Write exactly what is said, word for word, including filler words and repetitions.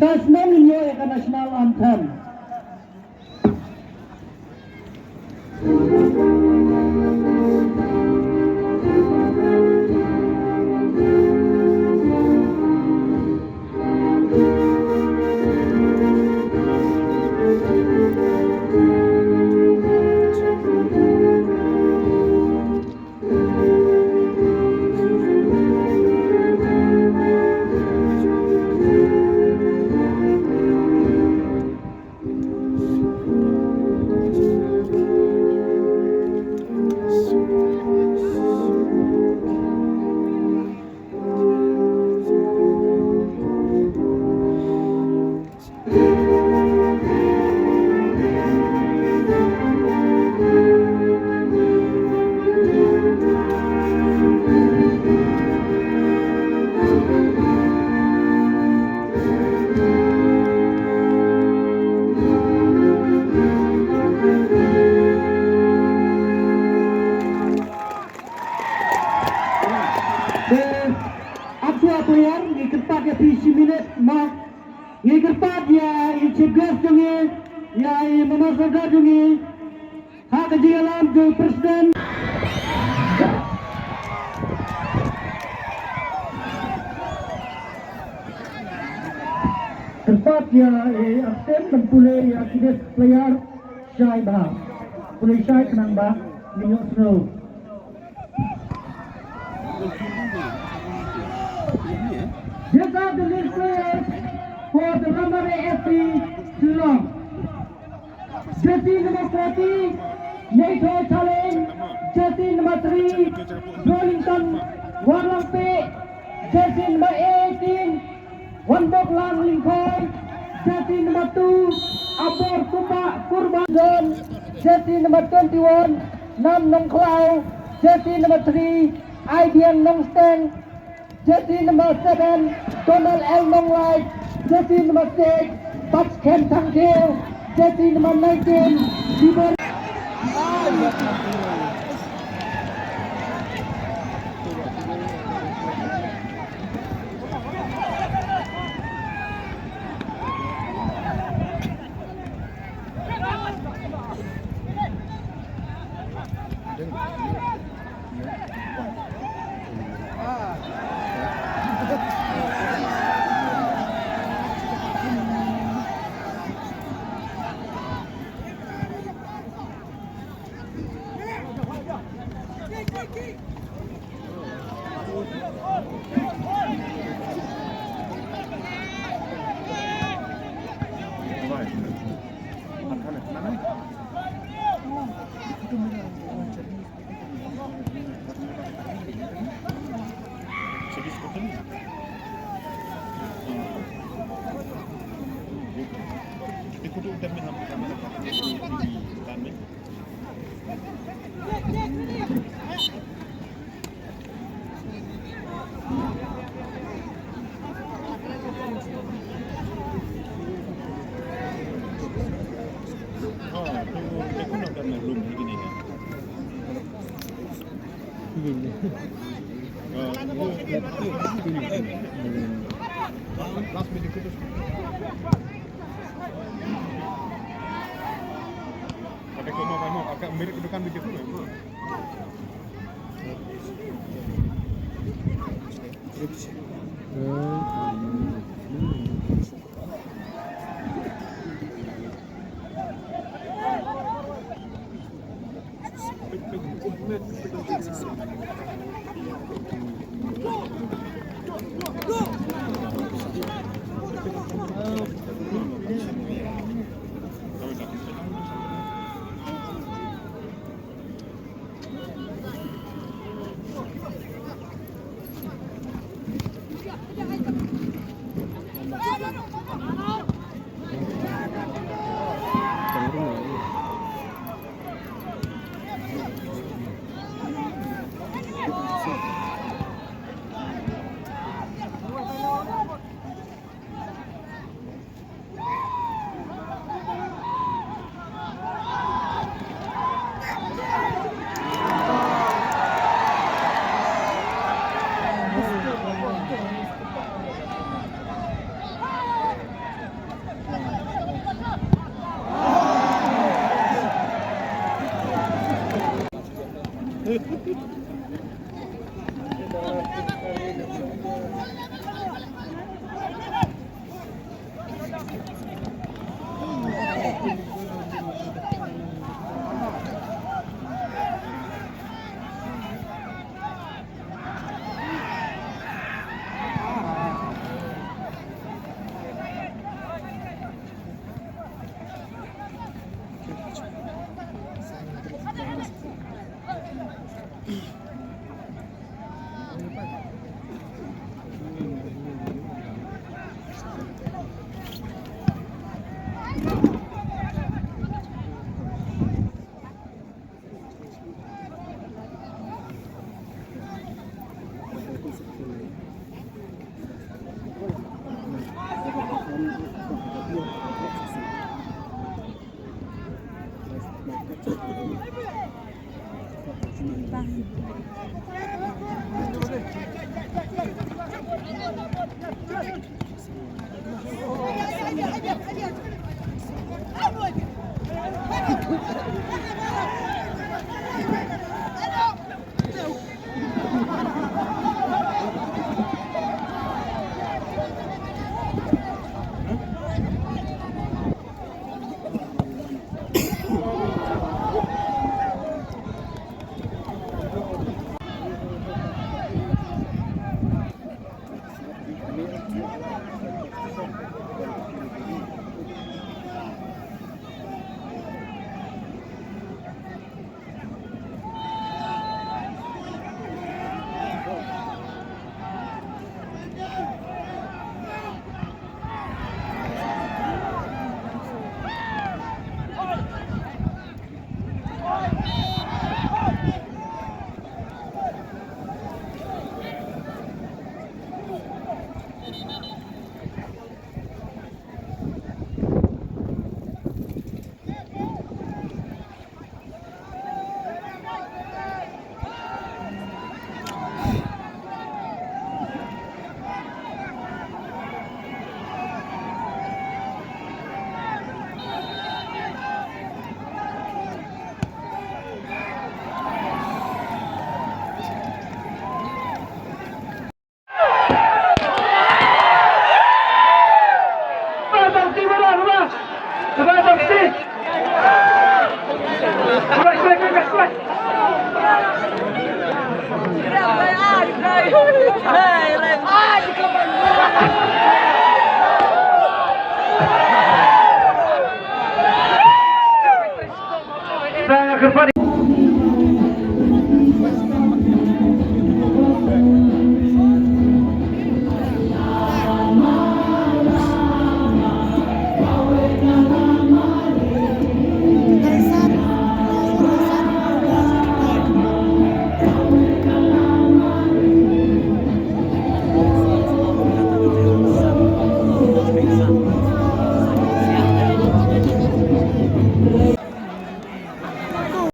Ka snem ngin ïoh ïa ka national anthem. Te, ap shuwa player, ngi kyrpad ïa phi shi minit mo. Ngi kyrpad ïa i chief guest jong ngi, ïa i mama sordar jong ngi, ha ka jingïalam jong president. Kyrpad ïa i Artem ban pule ïa ki best player shai bha. Pule shai khnang ba ngin ïohsngew. These are the list players for the Rambari F C Shillong. Jersey number forty, Neitho Chaleng. Jersey number three, Burlington Warlangpe. Jersey number eighteen, Wanboklang Lyngkhoi. Jersey number two, Abor Kupa Kurban Zone. Jersey number twenty-one, Nam Nongkhlaw. Jersey number three, Aidiang Nongsteng. Jersey number seven, Donald L Nonglait. Jersey number six, Patskhem Thangkhiew. Jersey number nineteen, Dibor.